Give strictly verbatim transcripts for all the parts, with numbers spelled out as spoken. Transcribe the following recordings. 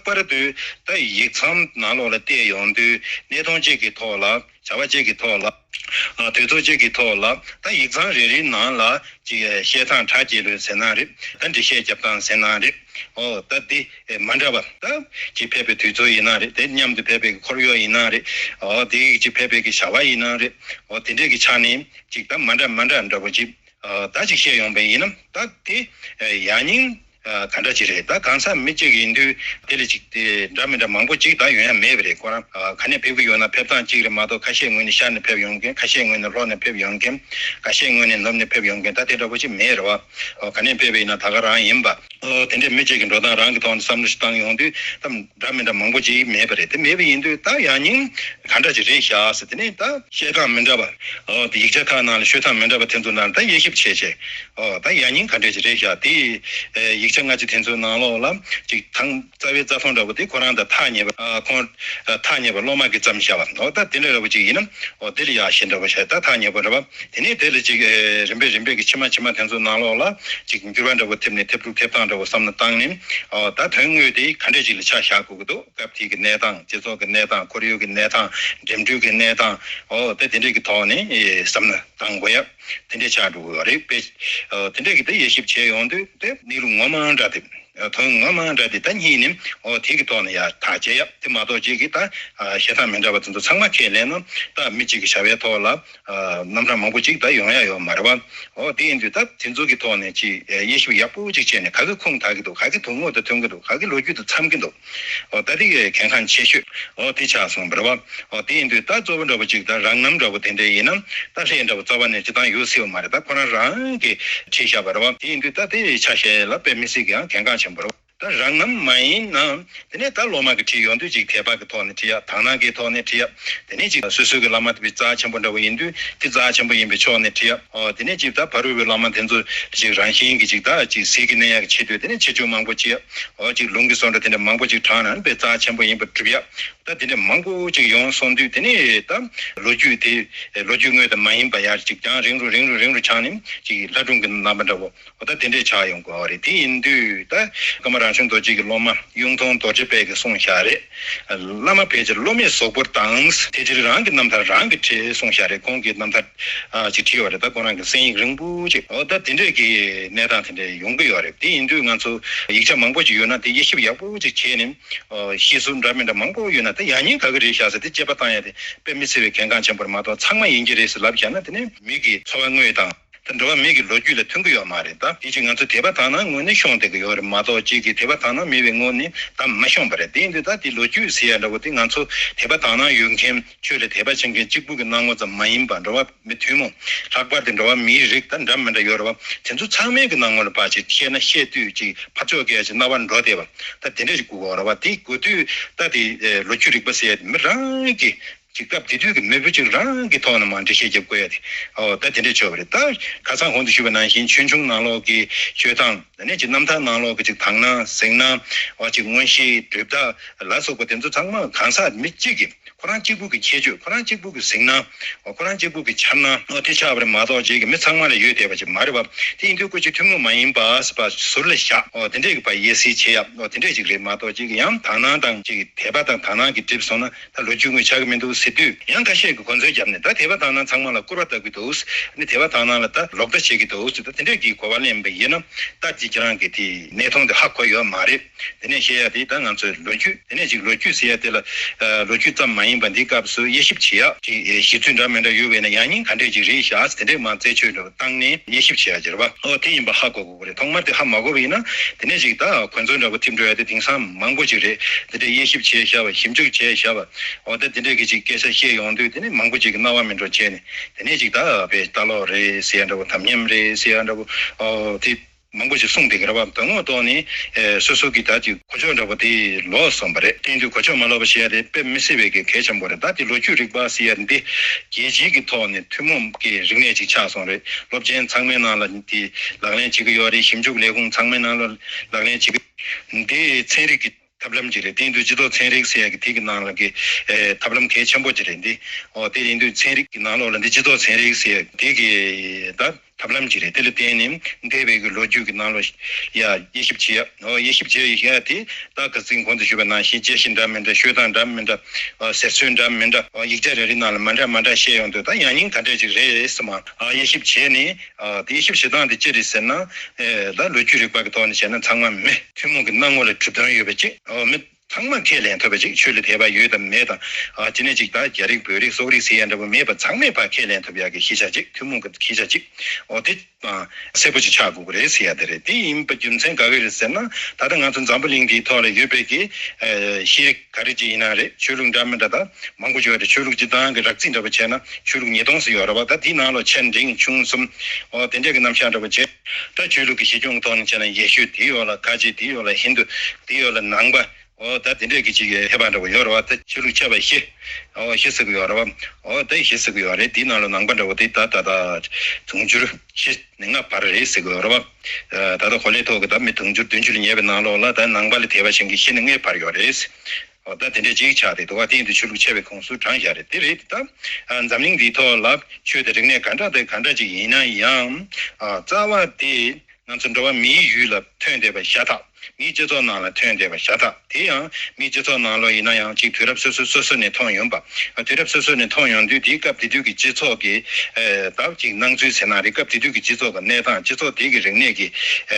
པར་དུ་ད་ཡིག་ཚང་ནང་ལོགས་ལ་བལྟས་ཡོང་དུས་གནས་སྟངས་གཅིག་གི་ཐོག་ལ། བྱ་བ་གཅིག་གི་ཐོག་ལ། ཨ། དུས་ཚོད་གཅིག་གི་ཐོག་ལ་ད་ཡིག་ཚང་རེ་རེའི་ནང་ལ་ཅིག་བཤད་སྟངས་ཁྲ་རྒྱས་ལོས་ཟེར་ན་རེད། ད་འགྲེལ་བཤད་རྒྱབ་སྟངས་ཟེར་ན་རེད། ཨོ་ད་འདི་མ་འདྲ་བ། ད་ཅིག་ཕེབས་པའི་དུས་ཚོད་ཡིན་ན་རེད། དེ་མཉམ་དུ་ཕེབས་པའི་ཁོར་ཡུག་ཡིན་ན་རེད། ཨོ་དེ་ཅིག་ཕེབས་པའི་གི་བྱ་བ་ཡིན་ན་རེད། ཨོ་དེ་འདྲས་ཀྱི་ཆ་ནས་ཅིག་ད་མ་འདྲ་མ་འདྲ་འདྲ་པོ་ཅིག་ཨ། ད་ཅིག་བཤད་ཡོང་པ་ཡིན་ན་ད་དེ་ཡང་སྙིང་ག་འདྲ་ཅིག་རེད། ད་གང་ཟག་མི་གཅིག་ཡིན་དུས་དེ་ལ་ཅིག་དེ་འདྲ་མི་འདྲ་མང་པོ་ཅིག་ད་ཡོང་ཡ་མེད་པ་རེད། ཁོ་རང་ག་ནས་ཕེབས་ཀྱི་ཡོད་ན་ཕེབས་སྟངས་གཅིག་རེད་མ་གཏོགས། ཁ་ཤས་ངོས་ནས་ཤར་ནས་ཕེབས་ཡོང་མཁན། ཁ་ཤས་ངོས་ནས་ལྷོ་ནས་ཕེབས་ཡོང་མཁན། ཁ་ཤས་ངོས་ནས་ནུབ་ནས་ཕེབས་ཡོང་མཁན། ད་དེ་འདྲ་པོ་ཅིག་མེད་རེད་བ། ག་ནས་ཕེབས་པ་ཡིན་ན་ད་ག་རང་ཡིན་པ། དེ་འདྲའི་མི་གཅིག་གི་འགྲོ་སྟངས་རང་གི་ཐོག་ནས་བསམ་བློ་ཞིག་བཏང་ཡོང་དུས་ད། འདྲ་མི་འདྲ་མང་པོ་ཅིག་མེད་པ་རེད། དེ་མེད་པ་ཡིན་དུས་ད་ཡང་སྙིང་ག་འདྲ་ཅིག་རེད་ཤག་ཟེར། དེ་ནས་ད་བཤད་སྟངས་མི་འདྲ་བ། ཨོ་དེ་ཡིག་ཆ་ཁག་ནང་ལ་ཤོད་སྟངས་མི་འདྲ་བ་དེ་ཚོ་ནང་ད་དབྱེ་ཞིབ་བྱས་བྱས། ཨོ་ད་ཡང་སྙིང་ག་འདྲ་ཅིག་རེད་ཤག། དེ་ཡིག་ཆ་སྔ་ཕྱི་དེ་ཚོའི་ནང་ལོགས་ལ་ཅིག་ཐང་རྩ་བའི་རྩ་མཐོང་འདྲ་པོ་དེ་ཁོ་རང་དང་ཐག་ཉེ་བ། ཨ་ཁོང་ཐག་ཉེ་བ་སློབ་མ་གིས་བརྩམས་བཞག་པ། ཨོ་ད་དེ་འདྲ་འདྲ་པོ་ཅིག་ཡིན་ན། ཨོ་དེ་ལ་ཡག་ཤོས་འདྲ་པོ་བྱས། ད་ཐག་ཉེ་པོ་འདྲ་པོ། དེ་ནས་དེ་ལ་ཅིག་ཨེ་རིམ་པས་རིམ་པས་ཀྱི་ཕྱི་མ་ཕྱི་མ་དེ་ཚོའི་ནང་ལོགས་ལ་ཅིག་འགྱུར་བ་འདྲ་པོ་ཐེབས་ནས། ཐེབས་ལུགས་ཐེབས་སྟངས་འདྲ་པོ་བསམ་བློ་བཏང་ནས། ཨོ་ད་དོན་དངོས་དེ་ག་འདྲས་ཅིག་ལ་ཆ་བཞག་དགོས་ཀྱི་འདུག། སྐབས་དེའི་གི་གནས་སྟངས། སྤྱི་ཚོགས་ཀྱི་གནས་སྟངས། ཁོར་ཡུག་གི་གནས་སྟངས། འགྲིམ་འགྲུལ་གྱི་གནས་སྟངས། ཨོ་དེ་དེ་འདྲས་ཀྱི་ཐོག་ནས་ཨེ་བསམ་བློ་བཏང་དགོས་ཡ་དེ་འདྲས་ཆགས་འགྲོ་གི་ཡོད་རེད་པས། ཨོ་དེ་འདྲས་ཀྱི་དེ་དབྱེ་ཞིབ་བྱས་ཡོང་དུས་དེ་གནས་ལུགས་ངོ་མ་འདྲ་དེ། དོན་ངོ་མ་འདྲ་དེ་ད་གཉིས་ནི། ཨོ་དེ་གི་ཐོག་ནས་ཡ་ཐག་བཅད་ཡ་དེ་མ་གཏོགས། གཅིག་གི་ད་ཨ་བཤད་སྟངས་མི་འདྲ་བ་དེ་ཚོ་ཚང་མ་ཁས་ལེན་ན་ད་མི་གཅིག་གི་བྱ་བའི་ཐོག་ལ་ཨ་རྣམ་གྲངས་མང་པོ་ཅིག་ད་ཡོང་ཡ་ཡོད་མ་རེད་བ། ཨོ་དེ་ཡིན་དུས་ད་དེ་ཚོ་གི་ཐོག་ནས་ཅིག་ཨ་དབྱེ་ཞིབ་ཡག་པོ་ཅིག་བྱས་ནས། ག་གི་ཁུངས་དག་གི་འདུག། ག་གི་དོན་དངོས་དང་མཐུན་གི་འདུག། ག་གི་ལོ་རྒྱུས་དང་འཚམ་གི་འདུག། ཨོ་ད་དེ་གི་གལ་འགངས་ཆེ་ཤོས་ཨོ་དེ་ཆགས་སོང་བ་རེད་བ། ཨོ་དེ་ཡིན་དུས་ད་གཙོ་བོ་འདྲ་པོ་ཅིག་ད་རང་རྣམ་འདྲ་པོ་དེ་འདྲ་ཡིན་ན་ད་ལྷད་འདྲ་པོ་རྩ་བ་ནས་སྤྱིར་བཏང་ཡོད་སྲིད་པ་མ་རེད། ད་ཁོ་རང་རང་གིས་བྲིས་བཞག་པ་རེད་བ། དེ་ཡིན་དུས་ད་དེ་ཆ་ཤས་ལ་དཔེ་མི་སྲིད་ཀྱི་ཡང་གལ་འགངས་ཆེན་པོ་རེད་བ། ད་རང་རྣམ་མ་ཡིན་ན། དེ་ནས་ད་སློབ་མ་གིས་བྲིས་ཡོང་དུས་ཅིག་དད་པ་གི་ཐོག་ནས་བྲིས་ཡ། དག་སྣང་གི་ཐོག་ནས་བྲིས་ཡ། དེ་ནས་ཅིག་སོ་སོ་གི་བླ་མ་དེ་བས་རྩ་ཆེན་པོ་འདྲ་པོ་ཡིན་དུས་དེ་རྩ་ཆེན་པོ་ཡིན་པའི་ཕྱོགས་ནས་བྲིས་ཡ། ཨོ་དེ་ནས་ཅིག་ད་ཕ་རོལ་པོའི་བླ་མ་དེ་ཚོ་ཅིག་རང་བཞིན་གྱི་ཅིག་ད་ཅིག་ཟིལ་གྱིས་གནོན་ཡ་གི་ཆེད་དུ་དེ་ནས་ཆེ་ཆུང་མང་པོ་བྱས། ཨོ་ཅིག་ལུང་གི་བཟོ་འདྲ་དེ་འདྲ་མང་པོ་ཅིག་དྲངས་ན་དཔེ་རྩ་ཆེན་པོ་ཡིན་པ་སྒྲུབ་ཡ། ད་དེ་འདྲ་མང་པོ་ཅིག་ཡོང་སོང་དུས་དེ་ནས་ད་ལོ་རྒྱུས་དེ་ལོ་རྒྱུས་དངོས་དང་མ་ཡིན་པ་ཡར་ཅིག་ཀྱང་རིང་རུ་རིང་རུ་རིང་རུ་ཆགས་ནས་ཅིག་ལྷ་སྒྲུང་གི་རྣམ་པ་འདྲ་པོ། ཨོ་ད་དེ་འདྲས་ཆགས་ཡོང་དགོས་པ་རེད། དེ་ཡིན་དུས་ད་ཀརྨ་རང་བྱུང་རྡོ་རྗེ་གི་སློབ་མ་གཡུང་དྲུང་རྡོ་རྗེ་དཔལ་གྱིས་གསུངས་བཞག་རེད། བླ་མ་ཕལ་ཆེར་སློབ་མས་བཟོ་བཀོད་དང་། དེ་ཕྱིར་རང་གི་རྣམ་ཐར་རང་གིས་བྲིས་གསུངས་བཞག་རེད། ཁོང་གིས་རྣམ་ཐར་ཨ་ཅིག་བྲིས་པ་རེད། ད་ཁོ་རང་གི་གསན་ཡིག་རིང་པོ་ཅིག། ཨོ་ད་དེ་འདྲས་ཀྱི་གནས་སྟངས་དེ་འདྲས་ཡོང་གི་ཡོད་རེད། དེ་ཡིན་དུས་ང་ཚོ་ཡིག་ཆ་མང་པོ་ཅིག་ཡོད་ན་དེ་དབྱེ་ཞིབ་ཡག་པོ་ཅིག་བྱས་ནས། ཨོ་བཤད་སྲོལ་འདྲ་མི་འདྲ་མང་པོ་ཡོད་ན་ད་ཡང་སྙིང་ག་གི་རེད་ཤག་ཟེར་དེ་དཔྱད་པ་བཏང་ཡ་དེ་དཔེ་མི་སྲིད་པའི་གལ་འགངས་ཆེན་པོ་རེད་མ་གཏོགས། ཚང་མ་ཡིན་གྱི་རེད་ཟེར་ལབ་བཞག་ན་དེ་ནི་མི་གི་འཚོ་བ་དངོས་དང་། ད་འགྲོ་བ་མི་གི་ལོ་རྒྱུས་ལ་མཐུན་གྱི་ཡོད་མ་རེད། ད་དེ་ཅིག་ང་ཚོ་དད་པ་དག་སྣང་ངོས་ནས་ཤོང་བསྡད་ཀྱི་ཡོད་རེད་མ་གཏོགས། གཅིག་གིས་དད་པ་དག་སྣང་མེད་པའི་ངོས་ནས་ད་མ་ཤོང་པ་རེད། དེ་ཡིན་དུས་ད་དེ་ལོ་རྒྱུས་ཟེར་ཡ་འདྲ་པོ་དེ་ང་ཚོ་དད་པ་དག་སྣང་ཡོད་མཁན། ཆོས་ལ་དད་པ་བྱེད་མཁན་གཅིག་པུ་གི་སྣང་ངོ་ཙམ་མ་ཡིན་པ། འགྲོ་བ་མི་ཐུན་མོང་། ལྷག་པར་དུ་འགྲོ་བ་མིའི་རིགས་ད་འདྲ་མི་འདྲ་ཡོད་རེད་བ། དེ་ཚོ་ཚང་མའི་གི་སྣང་ངོ་ལ་ཕར་ཅིག་བཤད་ན་བཤད་དུས་ཅིག་ཕར་ཕྱོགས་ཀྱི་ཅིག་རྣ་བར་འགྲོ་བསྡད་པ། ད་དེ་འདྲ་ཞིག་དགོས་ཀྱི་ཡོད་རེད་བ། དེ་དགོས་དུས་ད་དེ་ལོ་རྒྱུས་རིག་པ་ཟེར་ཡ་དེ་མི་རང་གི་ཅིག་སྐབས་དེ་དུས་ཀྱི་མི་བུ་ཅིག་རང་གི་ཐོག་ནས་མར་འགྲེལ་བཤད་རྒྱབ་དགོས་ཡ་དེ། ཨོ་ད་དེ་འདྲས་ཆོག་པ་རེད། ད་ཁ་སང་གོང་དུ་ཞུས་པ་ནང་བཞིན་ཆོས་འབྱུང་ནང་ལོགས་ཀྱི་ཆོས་སྟངས། དེ་ནས་ཅིག་རྣམ་ཐར་ནང་ལོགས་ཀྱི་ཅིག་དག་སྣང་གཟིགས་སྣང་། ཨོ་ཅིག་མངོན་ཤེས་སྒྲུབ་ཐབས་ལ་སོགས་པ་དེ་ཚོ་ཚང་མ་གང་ཟག་མི་གཅིག་གི་ཁོ་རང་གཅིག་པུ་གི་ཁྱད་ཆོས། ཁོ་རང་གཅིག་པུ་གི་གཟིགས་སྣང་། ཨོ་ཁོ་རང་གཅིག་པུ་གི་འཆར་སྣང་། ཨོ་དེ་ཆགས་པ་རེད་མ་གཏོགས་ཅིག་གི་མི་ཚང་མ་ལ་ཡོད་བསྡད་པ་ཅིག་མ་རེད་བ། དེ་ཡིན་དུས་ཁོ་ཅིག་ཐུན་མོང་མ་ཡིན་པ་ཟེར་བ་ཟུར་ལ་བཞག། ཨོ་དེ་འདྲས་ཀྱི་བ་དབྱེ་གསལ་བྱེད་ཡ། ཨོ་དེ་འདྲས་ཅིག་རེད་མ་གཏོགས་ཅིག་གི་ཡང་དག་སྣང་དང་ཅིག་དད་པ་དང་དག་སྣང་གིས་བསྒྲིབས་སོང་ན། ད་ལོ་རྒྱུས་དངོས་ཆགས་ཀྱི་མི་འདུག་ཟེར་དུས་ཡང་ཁ་ཤས་ཀྱིས་གོ་མཚོན་བརྒྱབ་ནས། ད་དད་པ་དག་སྣང་ཚང་མ་ལ་སྐུར་བ་བཏབ་ཀྱི་འདུག། ཨ་ནི་དད་པ་དག་སྣང་ལ་ད་ལོག་ལྟ་བྱེད་ཀྱི་འདུག་ཟེར། ད་དེ་འདྲས་ཀྱི་གོ་བ་ལེན་པ་ཡིན་ན། ད་དེ་ཁྱེད་རང་གིས་དེ་གནས་སྟངས་དེ་ཧ་གོ་ཡོད་མ་རེད། དེ་ནས་བཤད་ཡ་དེ་ད་ང་ཚོའི་ལོ་རྒྱུས། དེ་ནས་ཅིག་ལོ་རྒྱུས་ཟེར་ཡ་དེ་ལ་ལོ་རྒྱུས་ཙམ་མ་ཡིན་པ་འདིའི་སྐབས་སུ་དབྱེ་ཞིབ་བྱེད་ཡ་ཅིག་གཞི་ཚུལ་འདྲ་མི་འདྲ་ཡོད་པས་ན། ཡང་སྙིང་ག་འདྲས་ཅིག་རེད་ཤག་དེ་འདྲས་མ་རྩད་ཆོད་འདྲ་བོ་བཏང་ནས་དབྱེ་ཞིབ་བྱེད་ཡ་ཅིག་རེད་བ། ཨོ་དེ་ཡིན་པ་ཧ་གོ་དགོས་རེད། ཐོག་མར་དེ་ཧ་མ་གོ་བ་ཡིན་ན་དེ་ནས་ཅིག་ད་གོ་མཚོན་འདྲ་པོ་ཐེབས་འགྲོ་ཡ་དེ་དེང་སང་མང་པོ་ཅིག་རེད། དེ་འདྲའི་དབྱེ་ཞིབ་བྱས་བཞག་པ། ཞིབ་འཇུག་བྱས་བཞག་པ། འོ་ད་དེ་འདྲའི་གི་ཅིག་སྐད་ཆ་བཤད་ཡོང་དུས་དེ་ནི་མང་པོ་ཅིག་གི་རྣ་བ་མི་འགྲོ་བྱས་ནས། དེ་ནས་ཅིག་ད་དཔེ་ལྟ་ལོག་རེད་ཟེར་ཡ་འདྲ་པོ། དམ་ཉམས་རེད་ཟེར་ཡ་འདྲ་པོ། ཨོ་དེ་མང་པོ་ཅིག་གསུངས་བསྡད་ཀྱི་རེད་བ། དོན་དངོས་ཐོག་ནས་ཨེ་སོ་སོ་གི་ད་ཅིག་གོ་ཆོད་འདྲ་པོ་དེ་ལོག་སོང་པ་རེད། དེ་ཡིན་དུས་གོ་ཆོད་མ་ལོག་པ་བཤད་ཡ་དེ་དཔེ་མི་སྲིད་པའི་གི་གལ་ཆེན་པོ་རེད། ད་དེ་ལོ་རྒྱུས་རིག་པ་ཟེར་ཡ་འདི་རྒྱལ་སྤྱིའི་གི་ཐོག་ནས་ཐུན་མོང་གི་རིག་གནས་ཅིག་ཆགས་སོང་རེད། སློབ་ཆེན་ཚང་མའི་ནང་ལ་དེ་ལག་ལེན་བྱེད་ཀྱི་ཡོད་རེད། ཞིབ་འཇུག་ལས་ཁུངས་ཚང་མའི་ནང་ལ་ལག་ལེན་བྱེད་ཀྱི། འདི་ཚན་རིག་གི་ཐབས་ལམ་ཅིག་རེད། དེ་ཡིན་དུས་སྤྱི་ཚོགས་ཚན་རིག་ཟེར་ཡ་གི་དེ་གི་ནང་ལ་གི་ཨེ་ཐབས་ལམ་གལ་ཆེན་པོ་ཅིག་རེད་འདི། ཨོ་དེ་ཡིན་དུས་ཚན་རིག་གི་ནང་ལོགས་ལ་འདི་སྤྱི་ཚོགས་ཚན་རིག་ཟེར་ཡ་དེ་གི་ད་ ཐབས་ལམ་ཅིག་རེད། དེ་ལ་བརྟེན་ནས་འདས་པའི་གི་ལོ་རྒྱུས་ཀྱི་ནང་ལོགས་ཡ་དབྱེ་ཞིབ་བྱེད་ཡ། ཨོ་དབྱེ་ཞིབ་བྱེད་ཡ་དེ་ད་ག་ཚིག་གོང་དུ་ཞུས་པ་ནང་བཞིན་དཔྱད་གཞི་འདྲ་མི་འདྲ། ཤོད་སྟངས་འདྲ་མི་འདྲ། ཨོ་ཟེར་སྲོལ་འདྲ་མི་འདྲ། ཨོ་ཡིག་ཆ་རེ་རེ་ནང་ལ་མ་འདྲ་མ་འདྲ་བཤད་ཡོང་དུས་ད་ཡང་སྙིང་ག་འདྲས་ཅིག་རེད་ཟེར་མ། ཨ་དབྱེ་ཞིབ་བྱས་ནས། ཨ་དེ་དབྱེ་ཞིབ་བྱེད་སྟངས་དེ་ཅི་རེད་ཟེར་ན། ཨེ་ད་ལོ་རྒྱུས་རིག་པ་གི་ཐོག་ནས་བྱས་ན་ཚང་མ་མི་ཐུན་མོང་གི་སྣང་ངོ་ལ་གྲུབ་དོན་ཡོད་པ་ཅིག་ཨོ་མི་ཚང་མ་ཁས་ལེན་ཐུབ་པ་ཅིག་ཆོས་ལ་དད་པ་ཡོད་དམ་མེད་དང་། ཨ་དེ་ནས་ཅིག་ད་རྒྱ་རིགས་བོད་རིགས་སོག་རིགས་ཟེར་ཡ་འདྲ་པོ་མེད་པ། ཚང་མས་ཕར་ཁས་ལེན་ཐུབ་ཡ་གི་ཤེས་བྱ་ཅིག་ཐུན་མོང་གི་ཤེས་བྱ་ཅིག་ཨོ་དེ་ཨ་གསལ་པོ་ཅིག་ཆགས་དགོས་ཀྱི་རེད་ཟེར་ཡ་དེ་རེད། དེ་ཡིན་པ་རྒྱུ་མཚན་ག་གི་རེད་ཟེར་ན། ད་ལྟ་ང་ཚོ་འཛམ་བུ་གླིང་འདིའི་ཐོག་ལ་ཡོད་པའི་གི་ཨ་ཤེས་རིག་ག་རེ་ཅིག་ཡིན་ན་རེད། ཆོས་ལུགས་འདྲ་མི་འདྲ་ད་མང་པོ་ཡོད་རེད། ཆོས་ལུགས་སྤྱི་བཏང་གི་རགས་རྩིས་འདྲ་པོ་བྱས་ན་ཆོས་ལུགས་ཉིས་སྟོང་ཙམ་ཡོད་རེད་བ། ད་དེའི་ནང་ལོགས་ཆེ་འབྲིང་ཆུང་གསུམ། ཨོ་དེ་འདྲས་ཀྱི་རྣམ་གཞག་འདྲ་པོ་བྱས། ད་ཆོས་ལུགས་ཀྱི་གཞི་ཁྱོན་ཐོག་ནས་བྱས་ན་ཡེ་ཤུ་དེ་ཡོད་ལ། ཁ་ཆེ་དེ་ཡོད་ལ། ཧིན་དུ་དེ་ཡོད་ལ། ནང་པ། ཨོ་ད་དེ་འདྲས་ཀྱི་ཅིག་ཧེ་བག་འདྲ་པོ་ཡོད་རེད་བ། ད་ཆོས་ལུགས་ཆེ་བ་བཞི། ཨོ་བཞི་ཟེར་གི་ཡོད་རེད་བ། ཨོ་ད་བཞི་ཟེར་གི་ཡོད་རེད། དེའི་ནང་ལ་ནང་པ་འདྲ་པོ་དེ་ད་ད་ད་དུང་ཕྱུར་བཞི་ནས་ལྔ་བར་རེད་ཟེར་གི་ཡོད་རེད་བ། ད་ལྟ་གོ་ལའི་ཐོག་གི་ད་མི་དུང་ཕྱུར་བདུན་ཅུ་ལ་ཉེ་བའི་ནང་ལོགས་ལ་ད་ནང་པ་ལ་དད་པ་བྱེད་མཁན་བཞི་ནས་ལྔའི་བར་ཡོད་རེད། ཨོ་ད་དེ་འདྲས་ཅིག་ཆགས་བསྡད་འདུག་བ། དེ་ཡིན་དུས་ཆོས་ལུགས་ཆེ་བའི་ཁོངས་སུ་བགྲངས་བཞག་རེད། དེ་རེད། ད་འཛམ་གླིང་འདིའི་ཐོག་ལ་ཆོས་དང་རིག་གནས་ག་འདྲ་དང་ག་འདྲ་ཅིག་ཡིན་ན་ཡང་། རྩ་བ་དེ་ང་ཚོ་འགྲོ་བ་མིའི་ཡུལ་ལ་ཐོན་བསྡད་པ་བཞག་ཐག་མིའི་སྤྱི་ཚོགས་ནང་ལ་ཐོན་བསྡད་པ་བཞག་ཐག་དེ་ཡང་མིའི་སྤྱི་ཚོགས་ནང་ལོགས་ཡིན་ན་ཡང་ཅིག་དུས་རབས་སོ་སོ་སོ་སོ་ནས་མཐོང་ཡོང་པ། དུས་རབས་སོ་སོ་ནས་མཐོང་ཡོང་དུས་དེའི་སྐབས་དེ་དུས་ཀྱི་སྤྱི་ཚོགས་ཀྱི་ད་ཅིག་སྣང་ཚུལ་ཟེར་ན་རེད། སྐབས་དེ་དུས་ཀྱི་སྤྱི་ཚོགས་ཀྱི་གནས་སྟངས། སྤྱི་ཚོགས་དེ་གི་རིག་གནས་ཀྱི་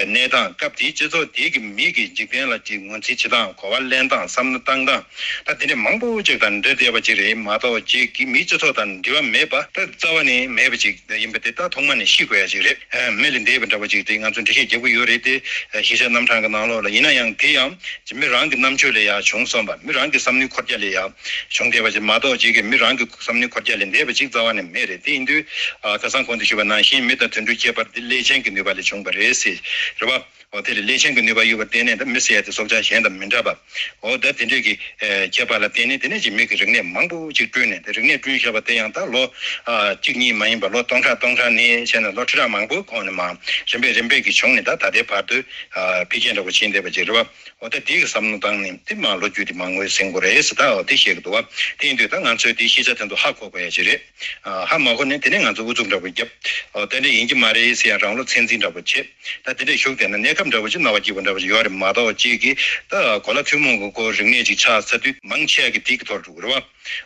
གནས་སྟངས། སྐབས་དེའི་སྤྱི་ཚོགས་དེ་གི་མི་གི་འཇིག་རྟེན་ལ་ཅིག་ངོས་འཛིན་བྱེད་སྟངས། གོ་བ་ལེན་སྟངས། བསམ་བློ་བཏང་སྟངས། ད་དེ་འདྲ་མང་པོ་ཅིག་དང་འབྲེལ་བསྡད་པ་ཅིག་རེད་མ་གཏོགས། ཅིག་གི་མིའི་སྤྱི་ཚོགས་དང་འབྲེལ་བ་མེད་པ། ད་རྩ་བ་ནས་མེད་པ་ཅིག་ཡིན་པ་དེ་ད་ཐོག་མ་ནས་ཤེས་དགོས་ཡ་ཅིག་རེད། མི་ལས་འདས་པ་འདྲ་པོ་ཅིག་དེ་ང་ཚོ་འགྲེལ་བཤད་རྒྱག་གི་ཡོད་རེད་དེ། ཤེས་བྱ་རྣམ་གྲངས་ཀྱི་ནང་ལོགས་ལ་ཡིན་ན་ཡང་དེ་ཡང་མི་རང་གི་རྣམ་དཔྱོད་ལས་ཡར་བྱུང་སོང་བ། མི་རང་གི་བསམ་བློའི་འཁོར་རྒྱ་ལས་ཡར་བྱུང་བསྡད་པ་ཅིག་མ་གཏོགས། ཅིག་གི་མི་རང་གི་བསམ་བློའི་འཁོར་རྒྱ་ལས་འདས་པ་ཅིག་རྩ་བ་ནས་མེད་རེད། དེ་ཡིན་དུས་ཨ་ཁ་སང་གོང་དུ་ཞུས་པ་ནང་བཞིན་མི་དང་དུད་འགྲོའི་ཁྱད་པར་དེ་ཀླད་ཆེན་གྱི་ནུས་པ་ལས་བྱུང་བ་རེད་ཟེར་རེད་བ། འོ་དེ་ལས་ཀླད་ཆེན་གྱི་ནུས་པ་ཡོད་པར་བརྟེན་ནས། ད་མི་ཟེར་ཡ་དེ་སྲོག་ཆགས་གཞན་དང་མི་འདྲ་བ། འོ་ད་དེ་འདྲས་ཀྱི་ཨེ་ཁྱད་པར་ལ་བརྟེན་ནས་དེ་ནས་ཀྱི་མི་གི་རིག་གནས་མང་པོ་ཅིག་བསྐྲུན་ནས། དེ་རིག་གནས་བསྐྲུན་བཞག་པ་དེ་ཡང་ད་ལོ་ཨ་གཅིག་གཉིས་མ་ཡིན་པར་ལོ་སྟོང་ཕྲག་སྟོང་ཕྲག་ནས་བྱས་ནས་ལོ་ཁྲི་ཕྲག་མང་པོའི་གོང་ནས་མར་རིམ་པས་རིམ་པས་ཀྱི་བྱུང་ནས་ད་ད་ལྟའི་བར་དུ་ཨ་འཕེལ་རྒྱས་འདྲ་པོ་ཕྱིན་བསྡད་པ་ཅིག་རེད་བ། འོ་ད་དེའི་བསམ་བློ་བཏང་ནས་དེ་མར་ལོ་རྒྱུས་དེ་མར་ངོས་ཟིན་དགོས་རེད་ཟེར། ད་འོ་དེ་བཤད་ཀྱི་འདུག་བ། དེ་ཡིན་དུས་ད་ང་ཚོས་དེའི་ཤེས་བྱ་དེ་ཚོ་ཧ་གོ་དགོས་ཡ་ཅིག་རེད། ཨ་ཧ་མ་གོ་ནས་དེ་ནས་ང་ཚོ་ཨུ་ཚུགས་འདྲ་པོ་བརྒྱབ། ཨོ་དེ་འདྲ་ཡིན་གྱི་མ་རེད་ཟེར་ཡང་རང་བློ་ཚད་འཛིན་འདྲ་པོ་བྱེད། ད་དེ་འདྲ་ཞུགས་བསྡད་ན་གནས་སྐབས་འདྲ་པོ་ཅིག་རྣ་བ་སྐྱིད་པོ་འདྲ་པོ་ཅིག་ཡོད་རེད་མ་གཏོགས། གཅིག་གིས་ད་གོ་ལ་ཐུན་མོང་གི་སྐོར་རིག་གནས་ཅིག་ཆགས་ཚར་དུས་མང་ཆེ་གི་དེ་གི་ཐོག་འགྲོ་གི་རེད་བ།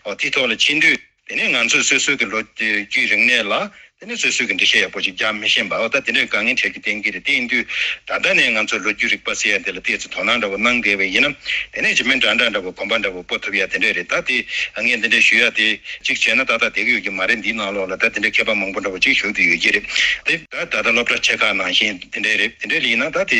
ཨོ་དེ་ཐོག་ལ་ཕྱིན་དུས་དེ་ནས་ང་ཚོས་སོ་སོའི་གི་ལོ་རྒྱུས་རིག་གནས་ལ་དེ་ནས་སོ་སོའི་གི་འགྲེལ་བཤད་ཡག་པོ་ཅིག་རྒྱག་མི་ཤེས་པ། ཨོ་ད་དེ་འདྲའི་དཀའ་ངལ་འཕྲད་རྒྱུ་གཏན་འཁེལ་རེད། དེ་ཡིན་དུས་ད་ལྟ་ནས་ང་ཚོ་ལོ་རྒྱུས་རིག་པ་ཟེར་ཡ་དེ་ལ་ཏོག་ཙམ་དོ་སྣང་འདྲ་པོ་གནང་བསྡད་པ་ཡིན་ན། དེ་ནས་ཅི་མིན་འདྲ་འདྲ་འདྲ་པོ་གོམ་པ་འདྲ་པོ་སྤོ་ཐུབ་ཡ་དེ་འདྲ་རེད། ད་དེ་ངས་འདི་འདྲ་ཞུ་ཡ་དེ་གཅིག་བྱས་ན་ཏག་ཏག་བསྡད་ཀྱི་ཡོད་ཀྱི་མ་རེད། འདིའི་ནང་ལོགས་ལ་ད་དེ་འདྲའི་མཁས་པ་མང་པོ་འདྲ་པོ་གཅིག་ཞུགས་བསྡད་ཡོད་ཀྱི་རེད། དེ་ད་ད་ལྟ་སློབ་གྲྭ་ཆེ་ཁག་ནང་བཞིན་དེ་འདྲའི་རེད། དེ་འདྲའི་ཡིན་ན་ད་དེ་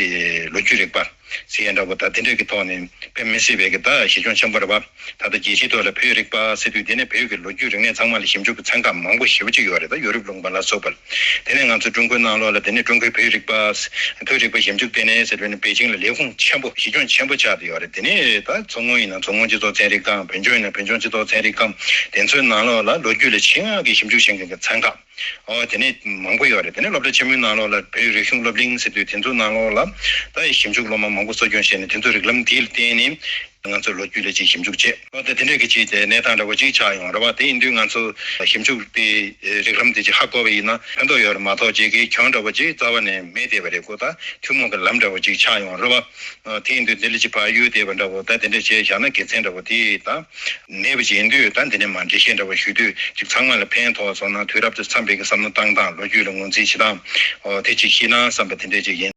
ལོ་རྒྱུས་རིག་པ་ཟེར་ཡ་འདྲ་པོ་ད་དེ་འདྲའི་གི་ཐོག་ནས་དཔེ་མི་སྲིད་པའི་གི་ད་གཞི་ཁྱོན་ཆེན་པོ་རེད་པ། ད་ལྟ་རྒྱལ་སྤྱིའི་ཐོག་ལ་བོད་རིག་པ་ཟེར་དུས་དེ་ནས་བོད་ཀྱི་ལོ་རྒྱུས་རིག་གནས་ཚང་མ་ལ་ཞིབ་འཇུག་གི་ཚན་ཁག་མང་པོ་ཞེ་པོ་ཅིག་ཡོད་རེད། ད་ཡོ་རོབ་ལུང་པ་ལ་སོགས་པ། དེ་ནས་ང་ཚོ་ཀྲུང་གོའི་ནང་ལོགས་ལ་དེ་ནས་ཀྲུང་གོའི་བོད་རིག་པ། བོད་རིག་པ་ཞིབ་འཇུག་ལྟེ་གནས་ཟེར་བའི་ནི་པེ་ཅིང་ལ་ལས་ཁུངས་ཆེན་པོ་གཞི་ཁྱོན་ཆེན་པོ་ཆགས་བསྡད་ཡོད་རེད། དེ་ནས་ད་མཚོ་སྔོན་ཡིན་ན་མཚོ་སྔོན་སྤྱི་ཚོགས་ཚན་རིག་ཁང་། བོད་ལྗོངས་ཡིན་ན་བོད་ལྗོངས་སྤྱི་ཚོགས་ཚན་རིག་ཁང་། དེ་ཚོའི་ནང་ལོགས་ལ་ལོ་རྒྱུས་ལ་ཆེད་མངགས་ཀྱིས་ཞིབ་འཇུག་བྱེད་མཁན་གྱི་ཚན་ཁག་ཨོ་དེ་ནས་མང་པོ་ཡོད་རེད། དེ་ནས་སློབ་གྲྭ་ཆེན་མོའི་ནང་ལོགས་ལ་བོད་རིག་གཞུང་སློབ་གླིང་ཟེར་དུས་དེ་ཚོའི་ནང་ལོགས་ལ་ད་ཞིབ་འཇུག་སློབ་མ་མང་པོ་གསོ་སྐྱོང་བྱས་ནས་དེ་ཚོའི་རིགས་ལམ་དེ་ལ་བརྟེན་ནས་ང་ཚོ་ལོ་རྒྱུས་ལ་ཅིག་ཞིབ་འཇུག་བྱས། ཨོ་ད་དེ་འདྲས་ཀྱི་ཅིག་དེ་གནས་སྟངས་འདྲ་པོ་ཅིག་ཆགས་ཡོང་རེད་བ། དེ་ཡིན་དུས་ང་ཚོ་ཞིབ་འཇུག་དེ་རིགས་ལམ་དེ་ཅིག་ཧ་གོ་བ་ཡིན་ན་ཕན་ཐོགས་ཡོད་རེད་མ་གཏོགས་ཅིག་གི་གྱོང་འདྲ་པོ་ཅིག་རྩ་བ་ནས་མེད་བསྡད་པ་རེད། ཁོ་ད་ཐུན་མོང་གི་ལམ་འདྲ་པོ་ཅིག་ཆགས་ཡོང་རེད་བ། ཨོ་དེ་ཡིན་དུས་དེ་ལ་ཅིག་བག་ཡོད་བསྡད་པ་འདྲ་པོ་ད་དེ་འདྲས་བྱས་བཞག་ན་དགེ་མཚན་འདྲ་པོ་དེ་ད་མེད་པ་ཅིག་ཡིན་དུས། ད་འདི་ནས་མར་འགྲེལ་བཤད་འདྲ་པོ་ཞུ་དུས་ཅིག་ཚང་མ་ལ་ཕན་ཐོགས་སོང་ན། དུས་རབས་དང་འཚམས་པའི་གི་བསམ་བློ་བཏང་སྟངས། ལོ་རྒྱུས་ལ་ངོས་འཛིན་བྱེད་སྟངས། ཨོ་དེ་ཅིག་ཤེས་ན་བསམ་པ་དེ་འདྲས་ཅིག་ཡིན།